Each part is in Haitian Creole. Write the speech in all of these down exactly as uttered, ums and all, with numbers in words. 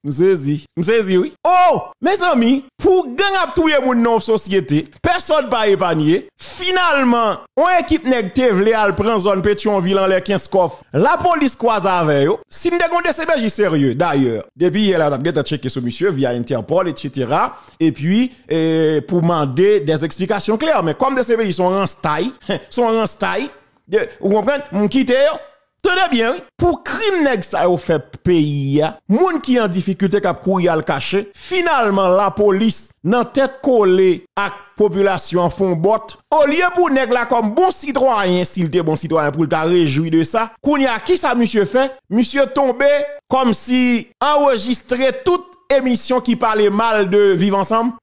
M sezi. M sezi, wi. Oh! Mezanmi, pou gang ap touye moun nan yon sosyete, pèsòn pa epanye. Finalman, yon ekip nèg te vle al pran zòn Petyonvil anlè Kenskòf. Lapolis kwaze avè yo. Si n te gen yon D C P J serye, dayè, depi yè la, yo t ap gentan tcheke sou misye via Interpol, etsetera. Epi, e, pou mande des explications claires. Men kòm D C P J se yon ranstay, se yon ranstay, de, ou konprann? M kite yo. Tande byen, wi. Pou krim nèg sa yo fè peyi a, moun ki an difikilte k ap kouri al kache, finalman lapolis nan tèt kole ak popilasyon an fè yon bòt. Olye pou nèg la kòm bon sitwayen, si l te bon sitwayen, pou l ta rejwi de sa, kounye a, kisa misye fè? Misye tonbe kòmsi anrejistre tout emisyon ki pale mal de Viv Ansanm.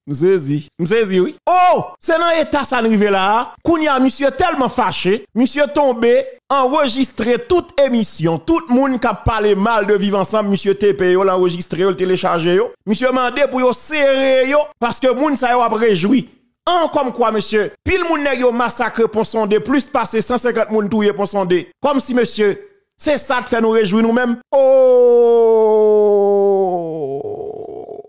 M sezi. M sezi, wi. Oh! Se nan eta sa n rive la a. Kounye a, misye tèlman fache, misye tonbe, anrejistre tout emisyon, tout moun k ap pale mal de Viv Ansanm, misye tepe yo, l anrejistre yo, l telechaje yo. Misye mande pou yo sere yo, paske moun sa yo ap rejwi. An, kòmkwa, mesye, pil moun nèg yo masakre Pon Sonde, plis pase san senkant moun touye Pon Sonde. Kòmsi, mesye, se sa k fè nou rejwi nou menm? Oh!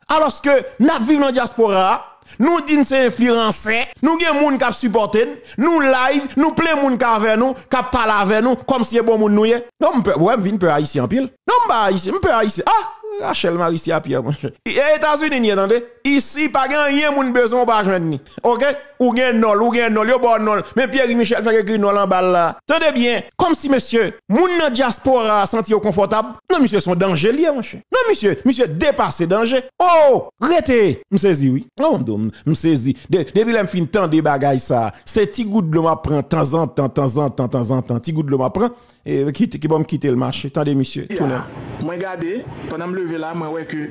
Alòske n ap viv nan dyaspora a, nou di n se enfliransè, nou gen moun k ap sipòte n, nou live, nou plen moun k avè nou, k ap pale avè nou, kòmsi e bon moun nou ye. Non, m pè, wè, m vin pè Ayisyen anpil. Non, m pa Ayisyen, m pè Ayisyen. Ah! Rachel Marie Sia Pierre, monchè. E Etazini n ye, tande? Isi, pa gen anyen moun bezwen ou pa jwenn li. Oke? Ou gen non l, ou gen non l, yo ba w non l. Men Pierre Michel fèk ekri non l anba l la. Tande byen, kòmsi mesye, moun nan dyaspora a santi yo konfòtab. Non, misye se yon danje li ye, monchè. Non, misye, misye depase danje. Oh! Rete! M sezi, wi. Oh, m, m sezi. De, depi lè m fin tande bagay sa, se ti gout dlo m ap pran tanzantan, tanzantan, tanzantan. Ti gout dlo m ap pran. E, kite, ki ban m kite l mache. Tande, misye, tounen. Mwen gade, pandan m leve la, mwen wè ke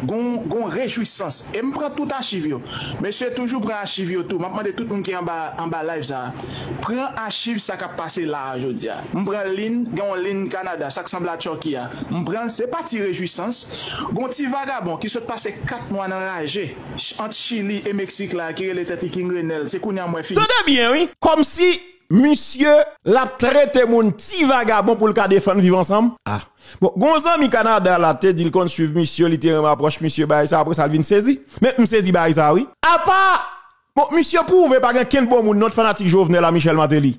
gon, gon rejwisans. E m pran tout achiv yo. Mesye, toujou pran achiv yo tou. M ap mande tout moun ki anba, anba live sa a, pran achiv sa k ap pase la a jodi a. M pran lin, gen yon lin Kanada, sa k sanble a Turkey a. M pran l, se pa ti rejwisans. Gon ti vagabon ki sot pase kat mwa nan raje ant Chili e Meksik la, ki rele tèt li King Renel. Se kounye a m wè figi. Tande byen, wi. Kòmsi misye l ap trete moun ti vagabon pou l ka defann Viv Ansanm. Ah. Bon, gon zanmi Kanada la te di l konn swiv misye, li te renmen apwòch misye, bagay sa, apre sa l vin sezi. Men m sezi bagay sa, wi. Apa, bon, misye pwouve pa gen kenn bon moun non, t fanatik Jovenel a Michel Martelly.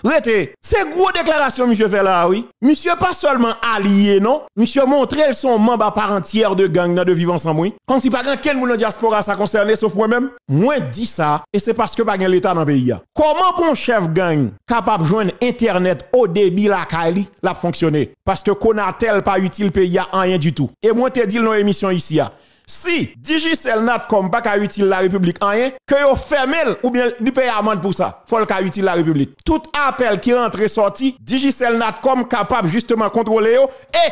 Rete, se gwo deklarasyon misye fè la a, wi. Misye pa sèlman alye, non. Misye montre l se yon manb a pa antyè de gang nan de Viv Ansanm, wi. Kòmsi pa gen kenn moun nan dyaspora sa konsène, sof mwen menm. Mwen di sa, e se paske pa gen leta nan peyi a. Kòman pou yon chèf gang kapab jwenn entènèt o debi lakay li, l ap fonksyone? Paske Conatel pa itil peyi a anyen ditou. E mwen te di l nan yon emisyon isi a. Si Digicel Natcom pa ka itil larepiblik anyen, ke yo fèmen l oubyen li peye amann pou sa. Fò l ka itil larepiblik. Tout apèl ki rantre sòti, Digicel Natcom kapab jisteman kontwole yo e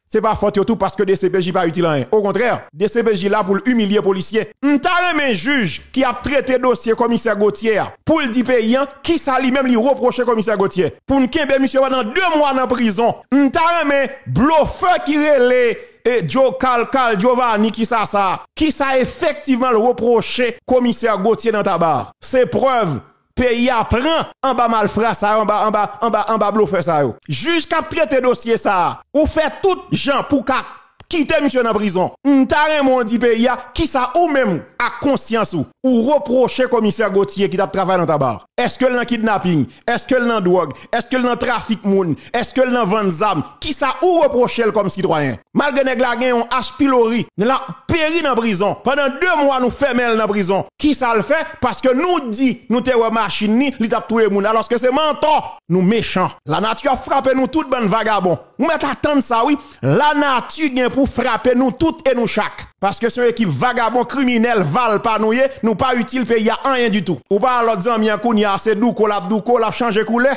se pa fòt yo tou paske D C P J pa itil anyen. Okontrè, D C P J la pou l imilye polisye. M ta renmen jij ki ap trete dosye komisè Gauthier a pou l di peyi a kisa li menm li repwoche komisè Gauthier. Pou n kenbe misye pandan de mwa nan prizon. M ta renmen blofè ki rele e Joe Carl, Carl Giovanni, kisa sa? Kisa efektivman l repwoche komisè Gauthier nan Taba? Se prèv peyi a pran anba malfra sa yo, anba, anba, anba, anba blofè sa yo. Jij k ap trete dosye sa a, ou fè tout jan pou w ka kite misye nan prizon. M ta renmen w di peyi a kisa ou menm ak konsyans ou, ou repwoche komisè Gauthier ki t ap travay nan Taba. Èske l nan kidnaping? Èske l nan dwòg? Èske l nan trafik moun? Èske l nan vann zam? Kisa ou repwoche l kòm sitwayen? Malgre nèg la gen yon ach pilori, nèg la peri nan prizon. Pandan de mwa nou fèmen l nan prizon. Kisa l fè? Paske nou di nou te wè machin li, li t ap touye moun. Alòske se mantò. Nou mechan. Lanati ap frape nou tout bann vagabon. Ou mèt atann sa wi. Lanati gen pou frape nou tout e nou chak. Paske se yon ekip vagabon, kriminèl, valpa nou ye. Nou pa itil peyi a anyen ditou. Ou pa wè lòt zanmi an kounye a se douko l ap douko, l ap chanje koulè.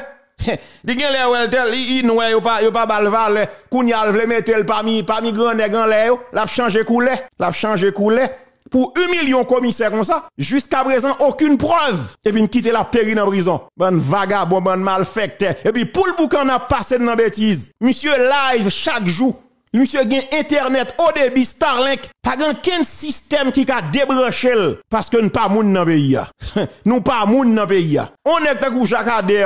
Li genlè wè l tèl, li, li nwè, yo pa, yo pa ba l valè. Kounye a l vle mete l pami, pami gran nèg anlè yo. L ap chanje koulè. L ap chanje koulè. Pou imilye yon komisè konsa, jiskaprezan, okenn prèv. Epi n kite l ap peri nan prizon. Bann vagabon, bann malfèktè. Epi poul boukan ap pase n nan betiz. Misye live chak jou. Misye gen entènèt, o debi, Starlink. Pa gen okenn sistèm ki ka debranche l. Paske n pa moun nan peyi a. Nou pa moun nan peyi a. On nèg tankou Jakadè,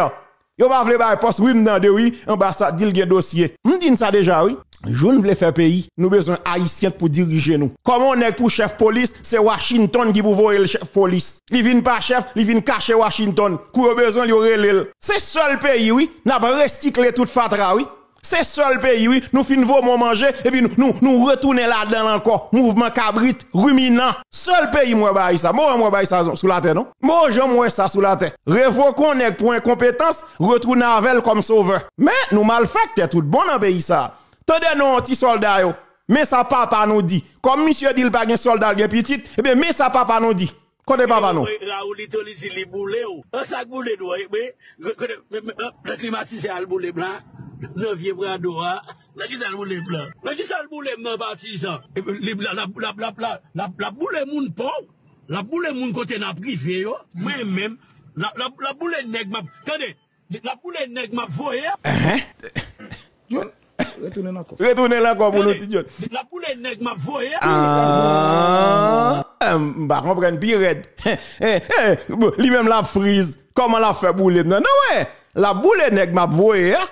Yo pa vle bay pòs, wi, m tande, wi, anba sa, di l gen dosye. M di n sa deja, wi. Jou n vle fè peyi, nou bezwen Ayisyen pou dirije nou. Kòman yon nèg pou chèf polis, se Washington ki pou voye l chèf polis. Li vin pa chèf, li vin kache Washington. Kou yo bezwen l, yo rele l. Se sèl peyi, wi, n ap resikle tout fatra, wi. Se sèl peyi, wi, nou fin vomon manje, epi nou, nou, nou retounen ladan l ankò. Mouvman kabrit, riminan. Sèl peyi m wè bagay sa. M wè, m wè bagay sa sou latè, non. M wè janm wè sa sou latè. Revoke yon nèg pou enkonpetans, retounen avè l kòm sovè. Men, nou malfektè tout bon nan peyi sa. Tande non, ti sòlda yo. Men sa papa nou di. Kòm misye di l pa gen sòlda, l gen pitit, ebyen, men sa papa nou di. Kote papa nou? Raoulito li di li boule w. An sa k boule nou an, men, kote, men, men, nan, nan klimatizè a l boule m la, nan vye Prado a. Nan ki sa l boule m la? Nan ki sa l boule m nan patizan? Li, l ap, l ap, l ap, l ap, l ap, l ap boule moun pa w. L ap boule moun kote n ap rive yo. Mwen menm, l ap, l ap, l ap boule nèg m ap, tande, l ap boule nèg m ap voye a. Enhen. John, retounen l ankò. Retounen l ankò pou nou, ti John. L ap boule nèg m ap voye a. Ah, m pa konprann pi rèd. Eh, eh, bon, li menm l ap friz. Kòman l ap fè boule m nan? Non, wè. L ap boule nèg m ap voye a.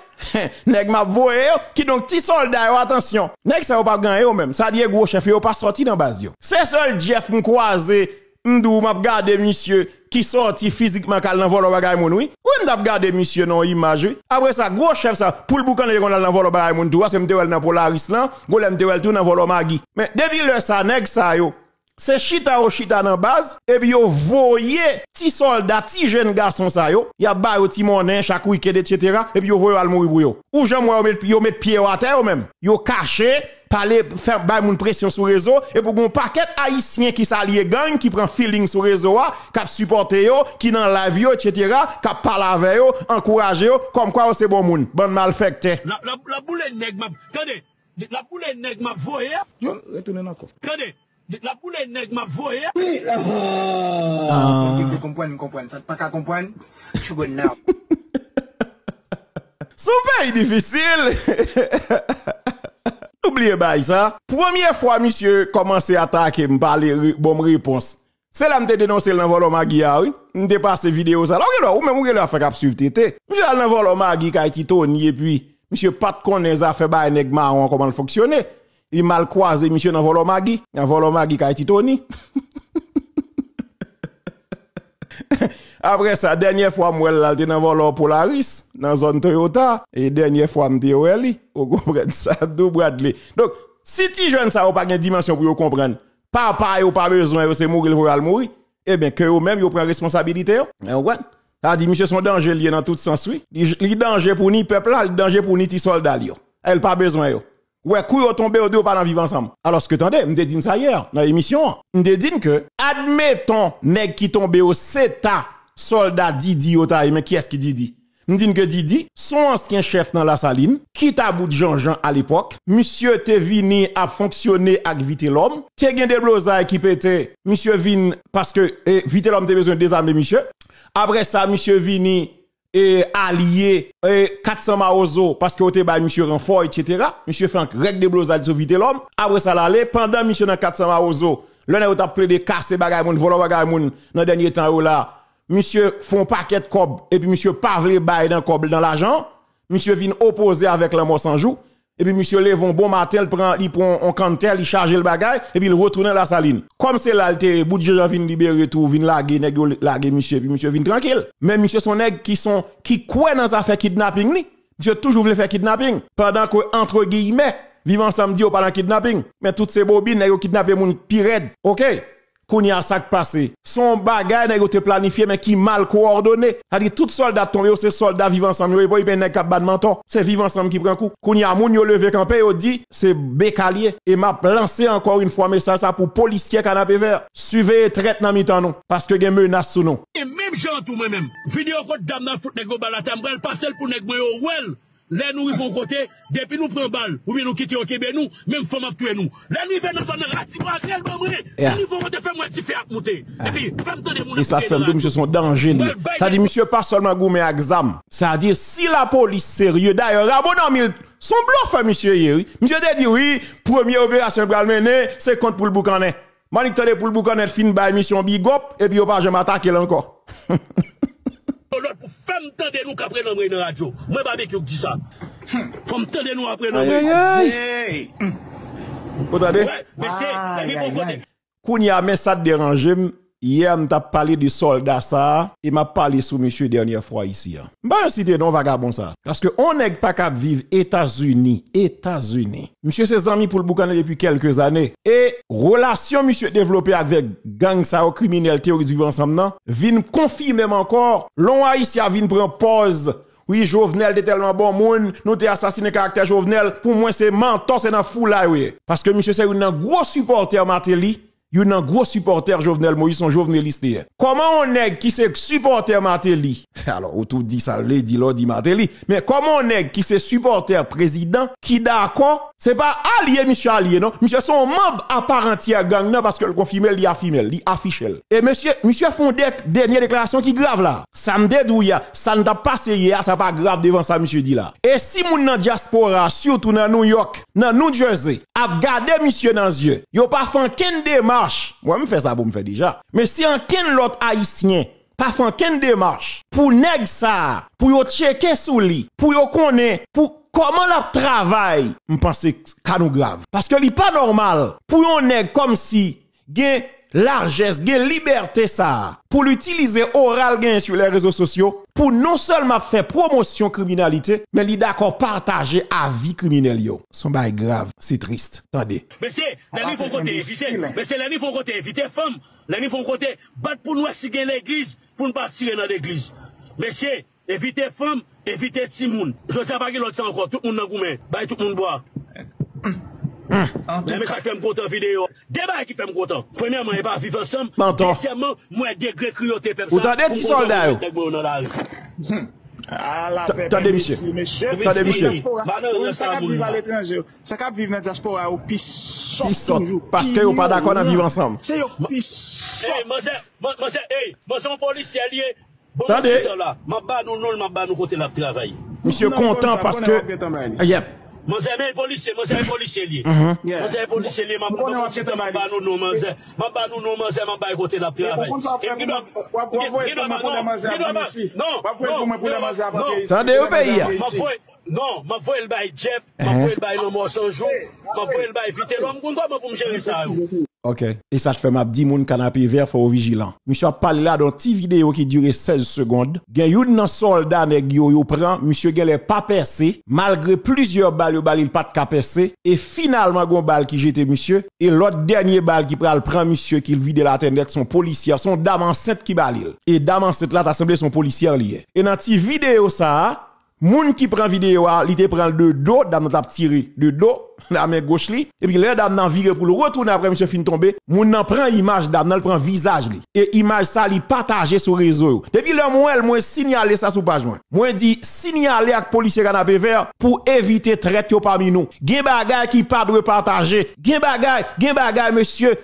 Nèg m ap voye yo. Kidonk, ti sòlda yo, atansyon. Nèg sa yo p ap ganyen yo menm. Sa di e gwo chèf yo, yo pa sòti nan baz yo. Se sèl Jeff m kwaze. M di w, m ap gade misye ki sòti fizikman k al nan vòlò bagay moun, wi. Wi, m t ap gade misye nan yon imaj, wi. Apre sa, gwo chèf sa, pou l boukannen, te konn al nan vòlò bagay moun tou, paske m te wè l nan Polaris lan, gon lè m te wè l tou nan vòlò Magi. Men, depi lè sa, nèg sa yo, se chita yo chita nan baz, epi yo voye ti sòlda, ti jèn gason sa yo, y ap ba yo ti monnen chak wikenn, etsetera, epi yo voye yo al mouri pou yo. Ou janm wè yo met, yo met pye yo atè yo menm? Yo kache, pale, fè bay moun presyon sou rezo, epi w gen yon pakèt Ayisyen ki salye gang, ki pran feeling sou rezo a, k ap sipòte yo, ki nan live yo, etsetera, k ap pale avè yo, ankouraje yo, kòmkwa yo se bon moun. Bann malfektè. L ap, l ap, l ap boule nèg m ap, tande, l ap boule nèg m ap voye a. John, retounen ankò. Tande, l ap boule nèg m ap voye a. Ah. Mwen te konprann, m konprann. Sa k pa ka konprann, Sugar now. Sou peyi difisil. Nou bliye bay sa. Premye fwa misye kòmanse atake m, pale, re-, ban m repons. Se la m te denonse l nan vòlò Magi a, wi. M te pase videyo sa la. Ou gen dwa, ou menm ou gen dwa fè k ap swiv T T. Misye al nan vòlò Magi kay Ti Tony epi misye pa t konnen zafè bay nèg mawon an kòman l fonksyone. Li mal kwaze misye nan vòlò Magi. Nan vòlò Magi kay Ti Tony. Apre sa, dènyè fwa m wè l la, l te nan vòlò Polaris, nan zòn Toyota. E dènyè fwa m te wè li, ou konprann sa, tou Bradley. Donk, si ti jèn sa yo pa gen dimansyon pou yo konprann, papa yo pa bezwen yo, se mouri l pou yo al mouri, ebyen, ke yo menm, yo pran responsabilite yo. Ou konprann? Sa di, misye se yon danje li ye nan tout sans, wi. Li, li danje pou ni pèp la, li danje pou ni ti sòlda li yo. E l pa bezwen yo. Wè, kou yo tonbe, yo di yo pa nan viv ansanm. Alòske, tande, m te di n sa yè, nan emisyon an. M te di n ke, admeton, nèg ki tonbe yo, se ta sòlda Didi yo ta ye, men kiyès ki Didi? M di n ke Didi, se yon ansyen chèf nan Lasalin, ki ta bout Janjan alepòk. Misye te vini ap fonksyone ak Vitelòm. Te gen deblozay ki pete, misye vin, paske, e, Vitelòm te bezwen dezame misye. Apre sa, misye vini e, alye, e, kat san Mawozo, paske yo te bay misye ranfò, etsetera. Misye fè yon règ deblozay sou Vitelòm. Apre sa, l ale. Pandan misye nan kat san Mawozo, lè nèg yo t ap plede kase bagay moun, vòlò bagay moun nan dènye tan yo la, misye fè yon pakèt kòb, epi misye pa vle bay nan kòb, nan lajan. Misye vin opoze avèk Lanmò San Jou. Epi misye leve yon bon maten, l pran, li pran yon kanntè, li chaje l bagay, epi l retounen Lasalin. Kòm se la l te ye, bout Janjan vin libere tou, vin lage, nèg yo lage misye, epi misye vin trankil. Men misye se yon nèg ki se yon, ki kwè nan zafè kidnaping li. Misye toujou vle fè kidnaping. Pandan ke, antre giyimè, Viv Ansanm di yo pa nan kidnaping. Men tout se bobin, nèg yo kidnape moun pi rèd. Oke? Kounye a, sa k pase? Se yon bagay nèg yo te planifye, men ki mal kowòdone. Sa di tout sòlda t tonbe yo, se sòlda Viv Ansanm yo ye, pa gen nèg k ap bat mantò. Se Viv Ansanm ki pran kou. Kounye a, moun yo leve kanpe, yo di, se bekal ye. E m ap lanse ankò yon fwa mesaj sa pou polisye Kanapevè. Siveye trèt nan mitan nou, paske gen menas sou nou. E menm jan tou mwen menm. Videyo kot dam nan fout nèg yo bal atè, m pral pase l pou nèg mwen yo wè l. Lè nou rive yon kote, depi nou pran bal, oubyen nou kite yo kenbe nou, menm fanm ap touye nou. Lè n rive nan zòn nan, rati bwazèl ban mwen. Lè n rive yon kote, fè m wè dife ap moute. Epi, fè m tande moun ap kriye nan radyo. E sa fè m di w, misye se yon danje li ye. Sa di, misye pa sèlman goumen ak zam. Sa di, si lapolis serye, dayè, Rabo Normil, se yon blofè misye ye, wi. Misye te di, wi, premye operasyon l pral mennen, se kont Poul Boukannen. Manik tande Poul Boukannen fin bay misye yon bigòp, epi yo pa janm atake l ankò. Lòt pou Fè m tande nou k ap rele anmwey nan radyo. Mwen Babekyou k di sa. Fò m tande nou ap rele anmwey. Ayayay. Ou tande? Wè, mesye, lè mi fon kote. Kounye a, men sa k deranje m, yè m t ap pale de sòlda sa a, e m ap pale sou misye dènyè fwa isi a. M pa yon site non vagabon sa a. Paske on nèg pa ka ap viv Etazini, Etazini. Misye se zanmi pou l boukannen depi kèlke zane. E relasyon misye devlope avèk gang sa yo, kriminèl, teyoris Viv Ansanm nan, vin konfime m ankò. Lè on Ayisyen ap vin pran pòz, wi, Jovenel te tèlman bon moun, nou te asasinen karaktè Jovenel. Pou mwen, se mantò, se nan foulay ou ye. Paske misye se youn nan gwo sipòtè Martelly, youn nan gwo sipòtè Jovenel Moïse, se yon jovenelis li ye. Kòman yon nèg ki se sipòtè Martelly, alò, ou tou di sa l vle di lè w di Martelly, men kòman yon nèg ki se sipòtè prezidan, ki dakò, se pa alye misye alye non, misye se yon manm aparantyè gang nan paske l konfime l, li afime l, li afiche l. E mesye, misye fè yon dè-, dènye deklarasyon ki grav la. Sa m te di w yè, sa n t ap pase yè a, sa pa grav devan sa misye di la. E si moun nan dyaspora, sitou nan New York, nan New Jersey, ap gade misye nan zye, yo pa fè ankenn demach. Mwen, m fè sa pou m fè deja. Men si ankenn lòt Ayisyen pa fè ankenn demach pou nèg sa a, pou yo tcheke sou li, pou yo konnen pou kòman l ap travay, m panse ka nou grav. Paske li pa nòmal pou yon nèg kòmsi gen lajès, gen libète sa a pou l itilize ora l genyen sou lè rezo sosyo pou non sèlman ap fè pwomosyon kriminalite, men li dakò pataje avi kriminèl yo. Se yon bagay grav, se tris. Tande. Mesye, lè ni fon kote evite, mesye, lè ni fon kote evite fanm, lè ni fon kote bat pou n wè si gen legliz, pou n pa tire nan legliz. Mesye, evite fanm, evite timoun. Jodi a pa gen lòt sa ankò, tout moun nan goumen, bay tout moun bwa. Men, men sa k fè m kontan videyo. De bagay ki fè m kontan. Premyèman, e pa Viv Ansanm. Dezyèmman, m wè degre kriyote pèp sa. Ou tande ti sòlda yo? Nèg mwen yo nan lari. Ala pèpè, tande misye. Tande misye. Sa k ap viv aletranje, sa k ap viv nan dyaspora yo pi sòt toujou. Paske yo pa dakò nan Viv Ansanm. Se yo pi sòt. Ey, manzè, man-, manzè, ey, manzè yon polisyè li ye. Bon, tande. M ap ba nou non l, m ap ba nou kote l ap travay. Misye kontan paske, yep. Manzè, men polisye, manzè, e polisye li ye. Manzè, e polisye li ye, m ap, m ap ba nou non manzè. M ap ba nou non manzè, m ap bay kote l ap travay. E m gen dwa, m gen, m gen dwa pa, non, m gen dwa pa, non, non, non, non. Tande yo peyi a. M ap voye, non, m ap voye l bay Jeff, m ap voye l bay Lanmò San Jou, m ap voye l bay Vitelòm, m konn kòman pou m jere sa yo. Ok. E sa k fè m ap di moun Kanapevè fò yo vijilan. Misye ap pale la dan ti videyo ki dire sèz segonn. Gen youn nan sòlda nèg yo, yo pran, misye genlè pa pèse, malgre plizyè bal yo ba li, li pa t ka pèse. E finalman, gen yon bal ki jete misye. E lòt dènye bal ki pral pran misye, ki vide l atè nèt, se yon polisyè, se yon dam ansent ki ba li l. E dam ansent la, ta sanble se yon polisyè li ye. E nan ti videyo sa a, moun ki pran videyo a, li te pran l de do, dam nan t ap tire de do, nan men goch li. Epi lè dam nan vire pou l retounen apre misye fin tonbe, moun nan pran imaj dam nan, l pran vizaj li. E imaj sa, li pataje sou rezo yo. Depi lè m wè l, mwen sinyale sa sou paj mwen. Mwen di, sinyale ak polisye Kanapevè pou evite trèt yo pami nou. Gen bagay ki pa dwe pataje. Gen bagay, gen bagay, mesye,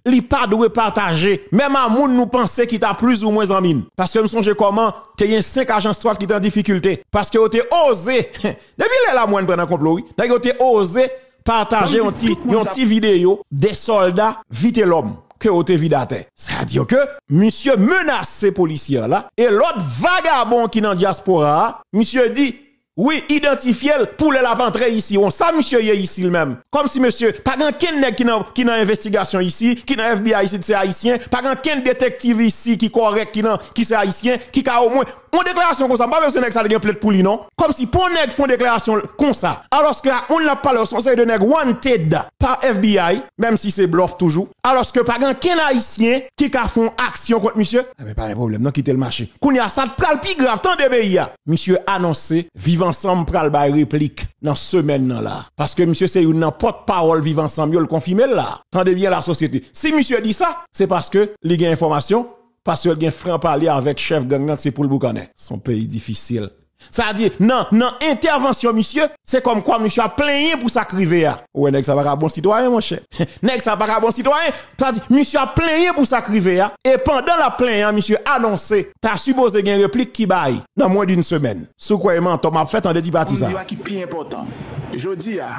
li pa dwe pataje, menm a moun nou panse ki ta plizoumwen zanmi n. Paske m sonje kòman te gen senk ajan swaf ki te an difikilte, paske yo te oze, depi lè la mwen pran nan konplo, wi, nèg yo te oze pataje yon ti, yon ti videyo de sòlda Vitelòm ke yo te vide atè. Sa di ke misye menase polisyè la, e lòt vagabon ki nan dyaspora a, misye di, wi, idantifye l pou lè l ap antre isi. Bon, sa misye ye isi l menm? Kòmsi mesye, pa gen ankenn nèg ki nan, ki nan envestigasyon isi, ki nan F B I isi, se ayisyen, pa gen ankenn detektiv isi ki kòrèk, ki nan, ki se ayisyen, ki ka omwen, yon deklarasyon konsa, m pa bezwen nèg sa te gen plent pou li non. Kòmsi pou yon nèg fè yon deklarasyon konsa, alòske ak moun l ap pale yo se yon seri de nèg wanted pa F B I, menm si se blòf toujou, alòske pa gen ankenn ayisyen ki ka fè yon aksyon kont misye, enben pa gen pwoblèm non, kite l mache. Kounye a, sa t pral pi grav, tande peyi a. Misye anonse Viv Ansanm pral bay replik nan semèn nan la. Paske misye se youn nan pòtpawòl Viv Ansanm yo, l konfime l la. Tande byen lasosyete. Si misye di sa, se paske li gen enfòmasyon, paske l gen franpale avèk chèf gang nan, se pou l boukannen. Se yon peyi difisil. Sa di, nan, nan entèvansyon misye, se kòmkwa misye ap plenyen pou sa k rive a. Ou wè nèg sa pa ka bon sitwayen, monchè. Nèg sa pa ka bon sitwayen. Sa di, misye ap plenyen pou sa k rive a. E pandan l ap plenyen an, misye anonse ta sipoze gen replik ki bay nan mwen d'une semaine. Si w kwè e mantò m ap fè, tande ti pati sa. Pou m di w a ki pi enpòtan. Jodi a,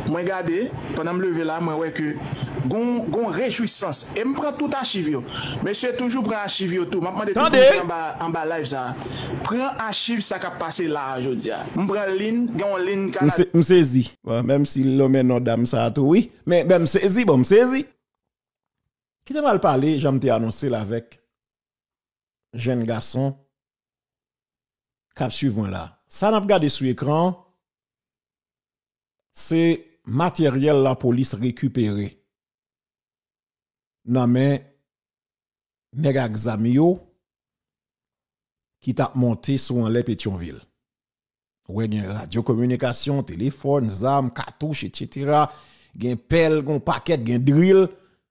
mwen gade, pandan m leve la, mwen wè ke gon, gon rejwisans. E m pran tout achiv yo. Mesye, toujou pran achiv yo tou. M ap mande tout moun ki anba, anba live sa a, pran achiv sa k ap pase la a jodi a. M pran lin, gen yon lin Kanada. M sezi. Bon, menm si l lonmen non dam sa a tou, wi. Men, men m sezi, bon, m sezi. Kite m al pale, jan m te anonse l avèk jèn gason k ap swiv mwen la. Sa n ap gade sou ekran an, se materyèl lapolis rekipere nan men nèg ak zam yo ki t ap monte sou anlè Petyonvil. Ou wè, gen radyo kominikasyon, telefòn, zam, katouch, etsetera. Gen pèl, gen yon pakèt, gen dril.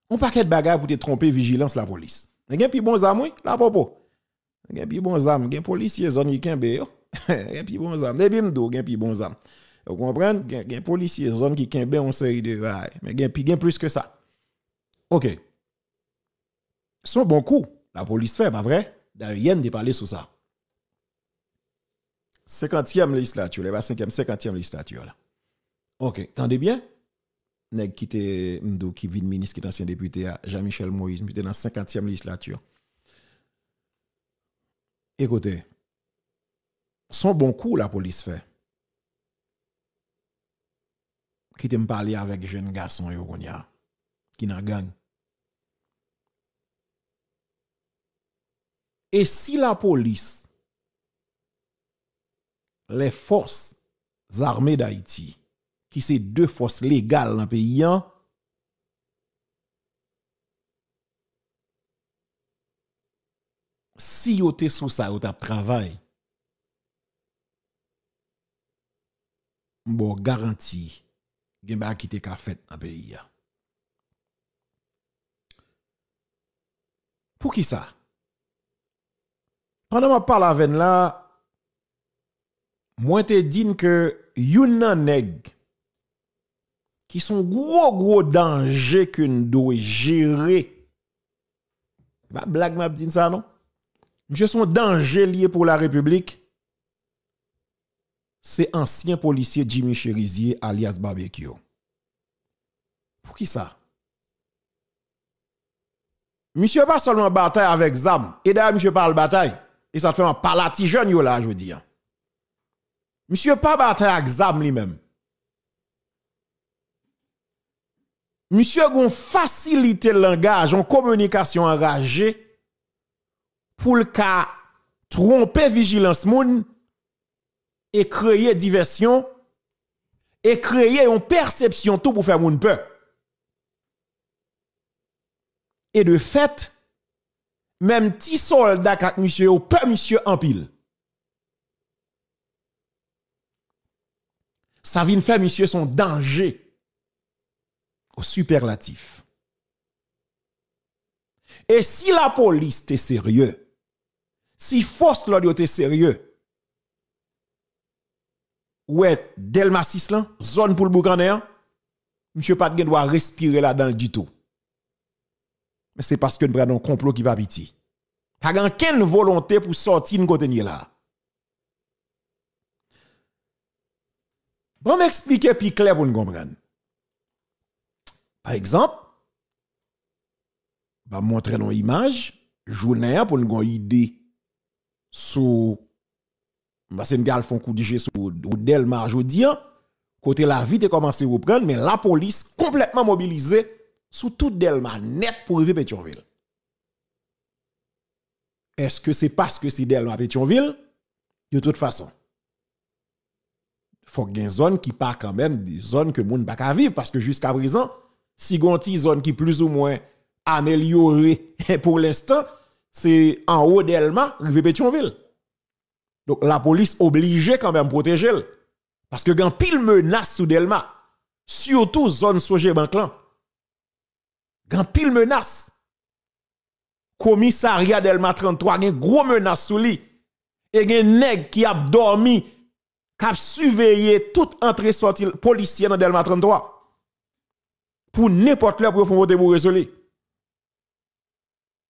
Yon pakèt bagay pou te twonpe vijilans lapolis. Men gen pi bon zam, wi, lapopo. Gen pi bon zam, gen polisye zòn ki kenbe yo. Gen pi bon zam. Depi m di w gen pi bon zam. Ou konprann? Gen, gen polisye zòn ki kenbe yon seri de bagay. Men gen pi, gen plis ke sa. Oke. Se yon bon kou lapolis fè, pa vre? Dayè, yè n te pale sou sa. Senkantyèm lejislati, lè pa senkyèm, senkantyèm lejislati la. Oke, tande byen. Nèg ki te, m di w, ki vin minis, ki te ansyen depite a, Jean Michel Moïse, misye te nan senkantyèm lejislati. Ekoute, se yon bon kou lapolis fè. Kite m pale avèk jèn gason yo kounye a, ki nan gang. E si lapolis, les forces armées d'Haïti, ki se de fòs legal nan peyi an, si yo te sou sa, yo t ap travay, m ba w garanti, gen bagay ki te ka fèt nan peyi a. Poukisa? Pandan m ap pale avè n la, mwen te di n ke youn nan nèg ki se yon gwo, gwo danje ke n dwe jere. Se pa blag m ap di n sa, non. Misye se yon danje li ye pou larepiblik. Se ansyen polisye Jimmy Chérizier, alyas Barbecue. Poukisa? Misye pa sèlman batay avèk zam. E dayè, misye pa al batay. E sa t fè m ap pale a ti jèn yo la jodi a. Misye pa batay ak zam li menm. Misye gon fasilite langaj, yon kominikasyon anraje pou l ka twonpe vijilans moun e kreye divèsyon e kreye yon pèsepsyon tou pou fè moun pè. E de fèt, menm ti sòlda k ak misye yo pè misye anpil. Sa vin fè misye se yon danje o sipèlatif. E si lapolis te serye, si fòs lòd yo te serye, ou wè Dèlma sis lan, zòn pou l boukannen an, misye pa t gen dwa respire ladan l ditou. Men se paske n pran nan yon konplo ki pa piti. Pa gen ankenn volonte pou sòti n kote n ye la a. Ban m eksplike pi klè pou n konprann. Pa egzanp, ban m montre n yon imaj, jounen an pou n gen yon ide sou, m panse n te al fè yon kout je sou wout Dèlma jodi an, kote lavi te kòmanse reprann, men lapolis konplètman mobilize sou tout Dèlma nèt pou rive Petyonvil. Èske se paske se Dèlma Petyonvil? De tout fason, fòk gen zòn ki pa kanmenm de zòn ke moun pa ka viv, paske jiska prezan, si gen yon ti zòn ki plizoumwen amelyore pou lenstan, se anwo Dèlma rive Petyonvil. Donk, lapolis oblije kanmenm pwoteje l, paske gen anpil menas sou Dèlma, sitou zòn Sogebank lan. Gen anpil menas. Komisarya Dèlma trannntwa gen gwo menas sou li. E gen nèg ki ap dòmi, k ap siveye tout antre sòti polisye nan Dèlma trannntwa. Pou nenpòt lè pou yo fè yon pote boure sou li.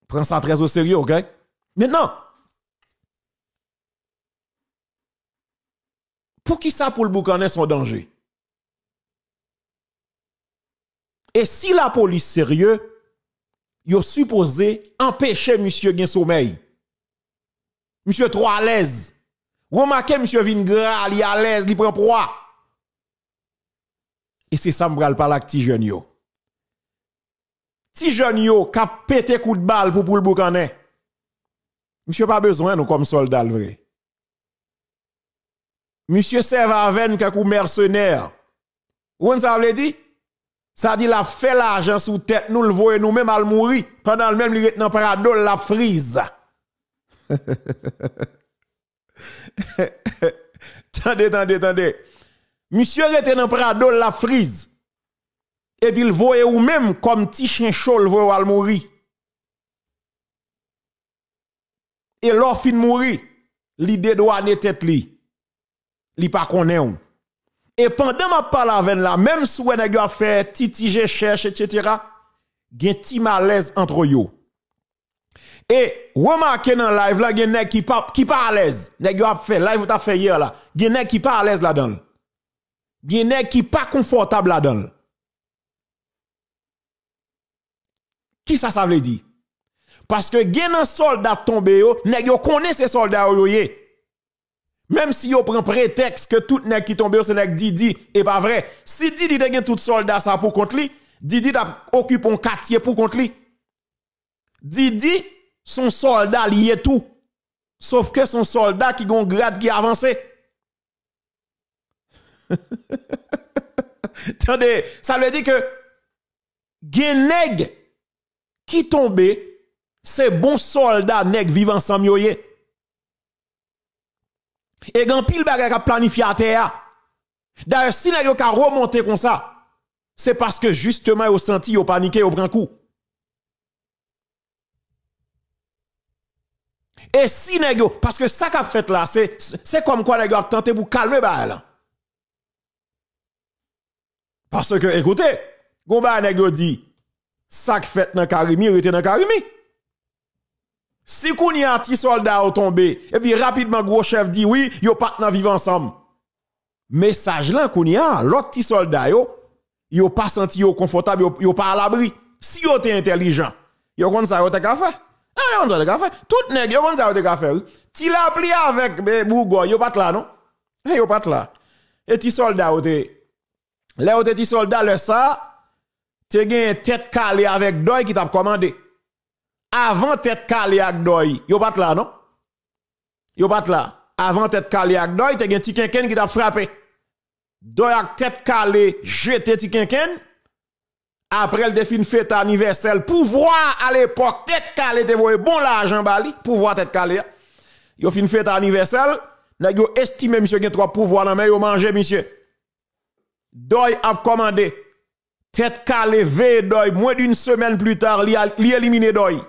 Pran sa trè o serye, oke? Mentnan, poukisa pou l boukannen se yon danje? E si lapolis serye, yo sipoze anpeche misye gen somèy. Misye twò alèz. Remake misye vin gra, li alèz, li pran pwa. E se sa m pral pale ak ti jèn yo. Ti jèn yo k ap pete kout bal pou poul boukannen. Misye pa bezwen nou kòm sòlda l vre. Misye sèvi avè n tankou mèsenè. Ou konn sa vle di? Sa di l ap fè lajan sou tèt nou, l voye nou menm al mouri, pandan l menm li ret nan prado l, l ap friz. Tande, tande, tande. Misye rete nan prado l, l ap friz. Epi l voye ou menm kòm ti chen cho, l voye w al mouri. E lè w fin mouri, li dedwane tèt li. Li pa konnen w. E pandan m ap pale avè n la, menm si w wè nèg yo ap fè ti ti je chèch, etsetera, gen ti malèz ant yo. E remake nan live la, gen nèg ki pa, ki pa alèz. Nèg yo ap fè, live ou t ap fè yè la. Gen nèg ki pa alèz ladan l. Gen nèg ki pa konfòtab ladan l. Kisa sa vle di? Paske gen nan sòlda tonbe yo, nèg yo konnen se sòlda yo yo ye. Menm si yo pran pretèks ke tout nèg ki tonbe yo se nèg Didi, e pa vre. Si Didi te gen tout sòlda sa pou kont li, Didi t ap okipe yon katye pou kont li. Didi se yon sòlda li ye tou. Sof ke se yon sòlda ki gen yon grad ki avanse. Tande, sa vle di ke gen nèg ki tonbe, se bon sòlda nèg Viv Ansanm yo ye. E gen anpil bagay k ap planifye atè a. Dayè, si nèg yo ka remonte konsa, se paske jisteman yo santi yo panike, yo pran kou. E si nèg yo, paske sa k ap fèt la, se, se kòmkwa nèg yo ap tante pou kalme bagay la. Paske, ekoute, gon bagay nèg yo di, sa k fèt nan Karimi, rete nan Karimi. Si kounye a ti sòlda yo tonbe, epi rapidman gwo chèf di wi, yo pa t nan Viv Ansanm. Mesaj lan kounye a, lòt ti sòlda yo, yo pa santi yo konfòtab, yo, yo pa alabri. Si yo te entèlijan, yo konn sa yo te ka fè. Ah, yo konn sa yo te ka fè. Tout nèg yo konn sa yo te ka fè, wi. Ti Lapli avèk, eh, Bougòy, yo pa t la, non. Eh, yo pa t la. E ti sòlda yo te, lè yo te ti sòlda, lè sa, te gen Tèt Kale avèk Dòy ki t ap kòmande. Avan Tèt Kale ak Dòy, yo pa t la, non. Yo pa t la. Avan Tèt Kale ak Dòy, te gen Ti Kenkenn ki t ap frape. Dòy ak Tèt Kale jete Ti Kenkenn. Apre l te fin fete anivèsè l, pouvwa a lepòk, Tèt Kale te voye bon lajan ba li, pouvwa Tèt Kale a. Yo fin fete anivèsè l, nèg yo estime misye gen twòp pouvwa nan men yo, manje misye. Dòy ap kòmande. Tèt Kale veye Dòy, moins d'une semaine plus tard, li, li elimine Dòy.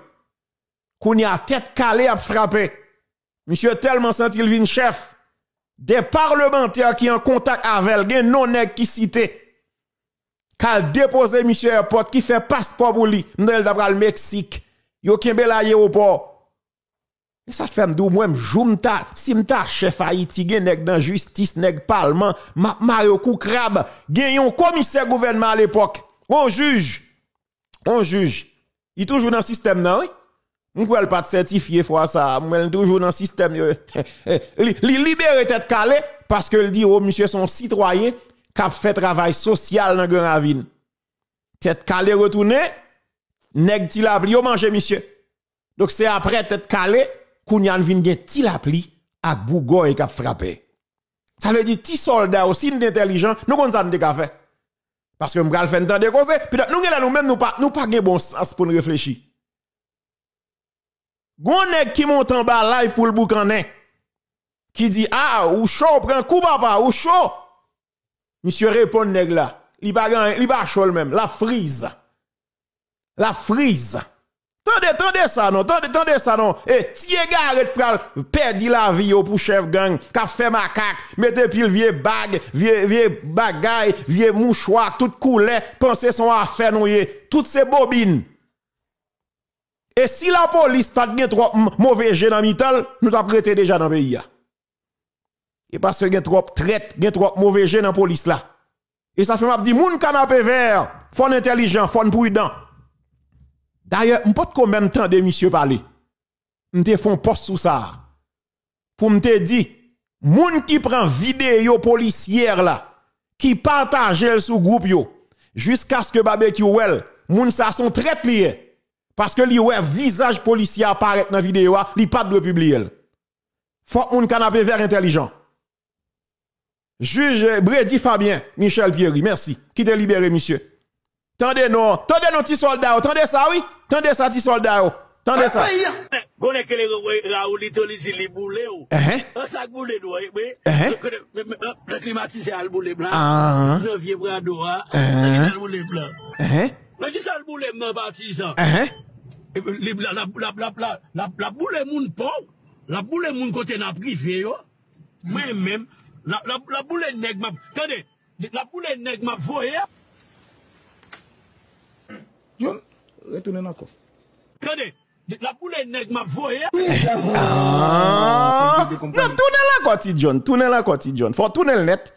Kounye a, Tèt Kale ap frape. Misye tèlman santi l vin chèf. De palmantè ki an kontak avè l, gen non nèg ki site. K al depoze misye èpòt, ki fè paspò pou li. M tande l ta pral Meksik. Yo kenbe l ayewopò. E sa k fè m di w, mwen, m, jou m ta, si m ta chèf Ayiti, gen nèg nan jistis, nèg palman, m ap mare yo kou krab. Gen yon komisè gouvènman alepòk, yon jij, yon jij, li toujou nan sistèm nan, wi. M kwè l pa t sètifye fwa sa a, m wè l toujou nan sistèm yo. Li, li libere Tèt Kale, paske l di, o, misye se yon sitwayen k ap fè travay sosyal nan Gran Ravin. Tèt Kale retounen, nèg Ti Lapli yo manje misye. Donk, se aprè Tèt Kale, kounye a n vin gen Ti Lapli ak Bougòy k ap frape. Sa vle di, ti sòlda yo, si n te entèlijan, nou konn sa n te ka fè. Paske m pral fè n tande koze, petèt nou genlè nou menm, nou pa, nou pa gen bon sans pou n reflechi. Gon nèg ki monte anba live pou l boukannen, ki di, a, ou cho, pran kou, papa, ou cho. Misye reponn nèg la. Li pa gen, li pa cho l menm. L ap friz. L ap friz. Tande, tande sa non, tande, tande sa non. E ti egare t pral pèdi lavi yo pou chèf gang, k ap fè makak, mete pil vye bag, vye, vye bagay, vye mouchwa, tout koulè, panse se yon afè nou ye. Tout se bobin. E si lapolis pa t gen twòp m-, move je nan mitan l, nou t ap rete deja nan peyi a. E paske gen twòp trèt, gen twòp move je nan polis la. E sa fè m ap di, moun Kanapevè, fò n entèlijan, fò n pridan. Dayè, m potko menm tande misye pale. M te fè yon pòs sou sa a. Pou m te di, moun ki pran videyo polisyè la, ki pataje l sou gwoup yo, jiskaske Babekyou wè l, moun sa se yon trèt li ye. Paske li wè vizaj polisyè a parèt nan videyo a, li pa t dwe pibliye l. Fòk moun Kanapevè entèlijan. Jij Bredy Fabien, Michel Pierry, mèsi, ki te libere misye. Tande non, tande non ti sòlda yo, tande sa wi, tande sa ti sòlda yo, tande sa. Gon nèg rele Raoulito, li di li boule w. An sa k boule nou an, wi. Nan klimatizè a l boule m la. Nan vye Prado a, nan kisa l boule m la. Nan kisa l boule m nan patizan. Li l ap boule moun pa w, l ap boule moun kote n ap rive yo. Mwen menm, l ap boule nèg m ap, tande, l ap boule nèg m ap voye a. John, retounen ankò. Tande, l ap boule nèg m ap voye a. Non, tounen l ankò, Ti John, tounen l ankò, Ti John. Fò w tounen l nèt.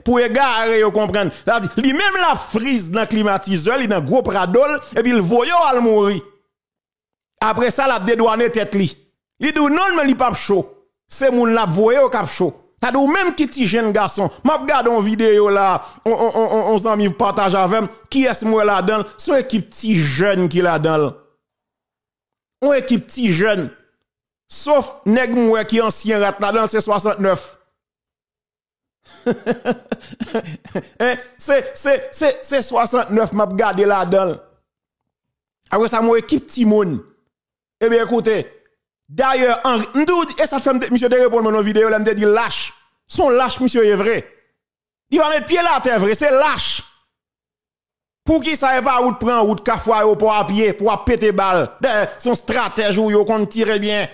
Pou egare yo konprann. Sa di, li menm l ap friz nan klimatizè, li nan gwo Prado l, epi l voye w al mouri. Apre sa, l ap dedwane tèt li. Li di w non, men li p ap cho. Se moun l ap voye yo k ap cho. Sa di w menm ki ti jenn gason. M ap gade yon videyo la, yon, yon, yon, yon, yon zanmi pataje avè m. Kiyès m wè ladan l? Se yon ekip ti jenn ki ladan l. Yon ekip ti jenn. Sof nèg m wè ki ansyen rat ladan l, se swasantnèf. Se, se, se, se swasantnèf m ap gade ladan l. Apre sa, m wè ekip timoun. Ebyen, ekoute, dayè, Henri, m di w, e sa t fè m te, misye te reponn mwen nan videyo lè m te di l lach. Se yon lach misye ye vre. Li pa met pye l atè vre, se lach. Poukisa e pa ou t pran wout Kafou Ayewopò a pye pou w ap pete bal? Dayè, se yon stratèj ou yo konn tire byen.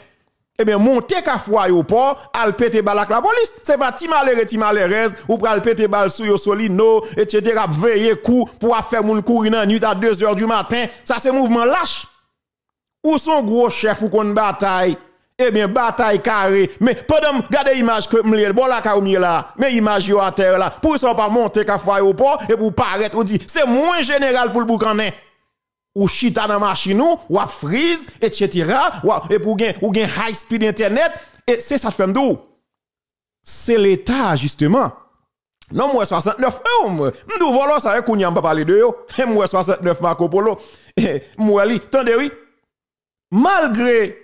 Ebyen, monte Kafou Ayewopò, al pete bal ak lapolis. Se pa ti malere, ti malerèz, ou pral pete bal sou yo, Solino, etsetera, ap veye kou pou w ap fè moun kouri nan nwit a de zè di maten. Sa se mouvman lach. Ou se yon gwo chèf, ou konn batay. Ebyen, batay kare. Men, pandan m gade imaj ke m li, bò lakay ou m ye la, men imaj yo atè la. Poukisa w pa monte Kafou Ayewopò epi w parèt, ou di, se mwen jeneral pou l boukannen. Ou chita nan machin ou, w ap friz, etsetera, w ap, epi w gen, ou gen high speed entènèt, e se sa k fè m di w. Se Leta, jisteman. Non, m wè swasantnèf, e, m, m di w vòlò sa, e kounye a m pa pale de yo. M wè swasantnèf Marco Polo. M wè li, tande wi. Malgre